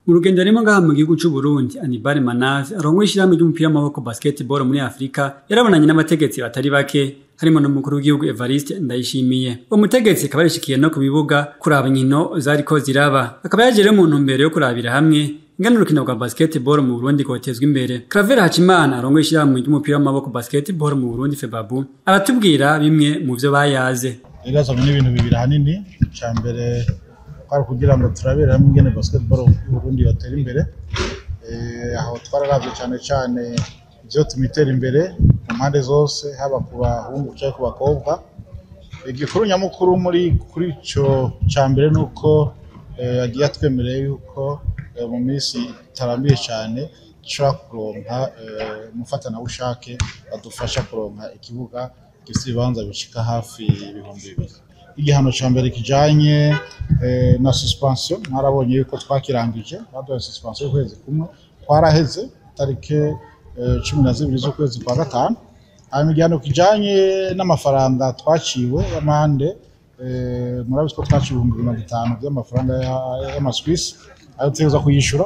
Mu rugendo arimo ngaha mu gihugu c'u Burundi, Anibal Manave arongoye ishirahamwe ry'umupira w'amaboko basketball muri Afrika yarabonanye n'abategetsi batari bake harimo n'umukuru w'igihugu Evariste Ndayishimiye. Uwo mutegetsi akaba yarishikiye no ku bibuga kuraba inkino zariko ziraba. Akaba yaje rero mu ntumbero yo kurabira hamwe ingene urukino rwa basketball mu Burundi rwotezwa imbere. Claver Hakimana arongoye ishirahamwe ry'umupira w'amaboko basketball mu Burundi FEBABU aratubwira bimwe mu vyo bayaze. Ibibazo n'ibintu bibiri ahanini. Icya mbere kwari kugira ngo turabere hamwe ingene basketball y'u Burundi yotera imbere. Aho twararavye cyane cyane ivyotuma itera imbere mu mpande zose, haba ku bahungu canke ku bakobwa. Igikuru nyamukuru muri kuri ico ca mbere nuko yagiye atwemereye yuko mu minsi itarambiye cyane dushobora kuronka umufatanabushake adufasha kuronka ikibuga gifise ibibanza bishika hafi 2000. Igihano ca mbere kijanye na suspension, mwarabonye yuko twakirangije, baduhaye suspension y'ukwezi kumwe, twaraheze tarike 12 z'ukwezi kwa gatanu. Hanyuma igihano kijanye n'amafaranga twaciwe y'amande, murabizi ko twaciwe 50,000 by'amafaranga y'amaswisi ayo tutegerezwa kuyishura.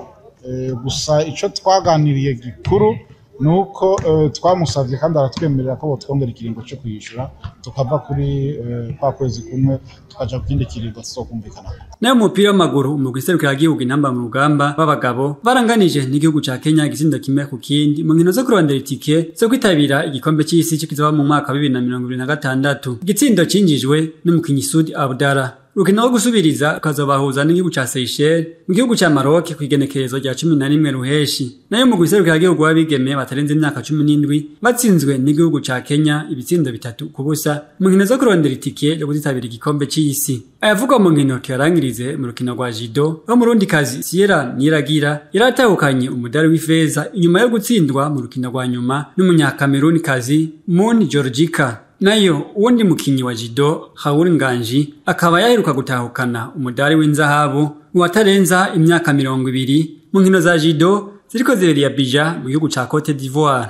Gusa ico twaganiriye gikuru nuko twamusavye kandi aratwemerera ko botwongera ikiringo co kuyishura, tukava kuri kwa kwezi kumwe tukaja ku kindi kiringo tuzokumvikanako. Nayo mu mupira w'amaguru, umugwi serukiragihugu Intamba mu rugamba w'abagabo baranganije n'igihugu ca Kenya igitsindo 1-1 mu nkino zo kurondera itike zo kwitabira igikombe c'isi kizoba mu mwaka wa 2026. Igitsindo cinjijwe n'umukinyi Sudi Abdallah. Urukino rwo gusubiriza rukazobahuza n'igihugu ca Seychelles mu gihugu ca Maroc kw'igenekerezo rya 11 Ruheshi. Nayo mu gihugu w'abigeme batarenze imyaka 17 batsinzwe n'igihugu ca Kenya ibitsindo 3-0 mu nkino zo kurondera itike yo kuzitabira igikombe c'isi. Ayavugwa mu nkino tuyarangirize mu rukino rwa judo aho Murundikazi Sierra Niragira yaratahukanye umudari w'ifeza inyuma yo gutsindwa mu rukino rwa nyuma n'umunyakamerunikazi Moon Georgica. Nayo uwundi mukinyi wa judo Raoul Nganji akaba yaheruka gutahukana umudari w'inzahabu mu batarenza imyaka 20 mu nkino za judo ziriko zibereye Abidjan mu gihugu ca Cote d'Ivoire.